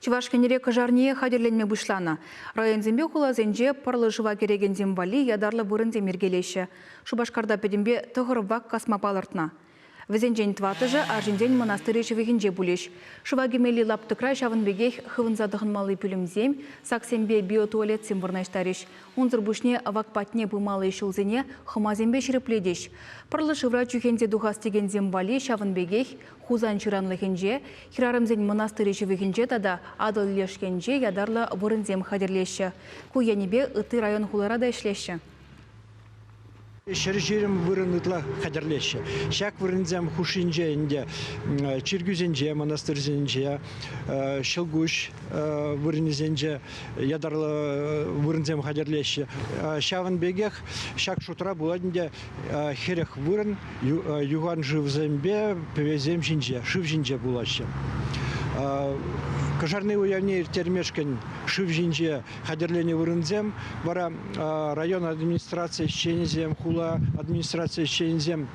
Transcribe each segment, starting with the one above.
Чӑваш Енре кӑшарние хатӗрленме пуҫланӑ. Районсемпе хуласенче пӑрлӑ шыва кӗрекенсем валли ятарлӑ вырӑнсем йӗркелеҫҫӗ. Шупашкарта пӗтӗмпе 9 вак касма палӑртнӑ. Вӗсенчен тӑваттӑшӗ арҫынсен мӑнастирӗ ҫывӑхӗнче пулӗҫ. Шыва кӗмелли лаптӑкра ҫавӑн пекех хывӑнса тӑхӑнмалли пӳлӗмсем, саксемпе биотуалетсем вырнаҫтарӗҫ. Унсӑр пуҫне вак патне пымалли ҫулсене хӑмасемпе ҫирӗплетӗҫ. Пӑрлӑ шывра чӳхенсе тухас текенсем валли ҫавӑн пекех Хусан ҫыранлӑхӗнче, хӗрарӑмсен мӑнастирӗ ҫывӑхӗнче тата Атӑл леш енче ятарлӑ вырӑнсем хатӗрлеҫҫӗ. Ку енӗпе ытти район-хулара та ӗҫлеҫҫӗ. 120 вырӑн ытла хатӗрлеҫҫӗ. Ҫак вырӑнсем хушшинче ӗнтӗ чиркӳсенче, монастырьсенче, ҫӑлкуҫ вырӑнӗсенче ятарлӑ вырӑнсем хатӗрлеҫҫӗ. Ҫавӑн пекех ҫак шутра пулать ӗнтӗ 40 вырӑн юхан шывсемпе пӗвесем ҫинче, шыв ҫинче пулаҫҫӗ. Кӑшарни уявне ирттермешкӗн шыв ҫинче хатӗрленӗ вырӑнсем вара район администраци ӗҫченӗсем, хула администраци ӗҫченӗсем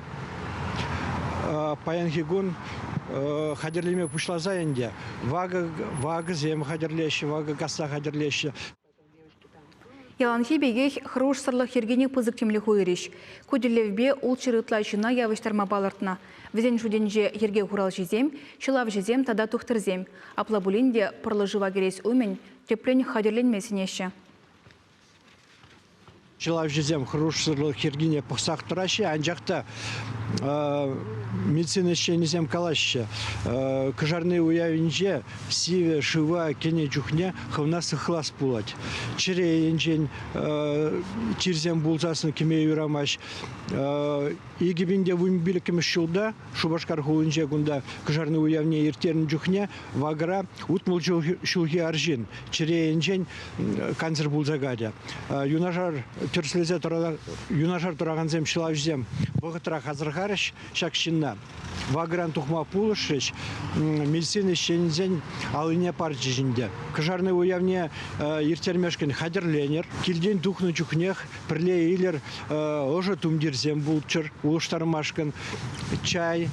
паянхи кун хатӗрлеме пуҫласа ӗнтӗ вакӑсем хатӗрлеҫҫӗ, вакӑ касса хатӗрлеҫҫӗ. Яланхи пекех хӑрушсӑрлӑх йӗркине пысӑк тимлӗх уйӑрӗҫ. Ку тӗллевпе ултҫӗр ытла ҫынна явӑҫтарма палӑртнӑ. Вӗсен шутӗнче йӗрке хуралҫисем, ҫӑлавҫӑсем тата тухтӑрсем. Апла пулин те пӑрлӑ шыва кӗрес умӗн тӗплӗн хатӗрленме сӗнеҫҫӗ. Ҫӑлавҫӑсем хӑрушсӑрлӑх йӗркине пӑхсах тӑраҫҫӗ, анчах та медицина ӗҫченӗсем калаҫҫӗ, кӑшарни уявӗнче сивӗ шыва кӗнӗ чухне хӑвна сыхлас пулать. Чӗре енчен чирсем пулсассӑн кӗме юрамасть. 2015 ҫулта Шупашкар хулинче кунта кӑшарни уявне ирттернӗ чухне вакӑра 60 ҫулхи арҫын чӗре енчен кансӗр пулса кайрӗ. Юнашар тӗрӗслесе юнашар тӑракансем ҫӑлавҫӑсем вӑхӑтрах асӑрхарӗҫ ҫак ҫынна. Вакӑран тухма пулӑшрӗҫ, медицина ӗҫченӗсен аллине парчӗҫ ӗнтӗ. Кӑшарни уявне ирттермешкӗн хатӗрленӗр. Килтен тухнӑ чухнех пӗрле илӗр, ӑшӑ тумтирсем пулччӑр улӑштармашкӑн, чай,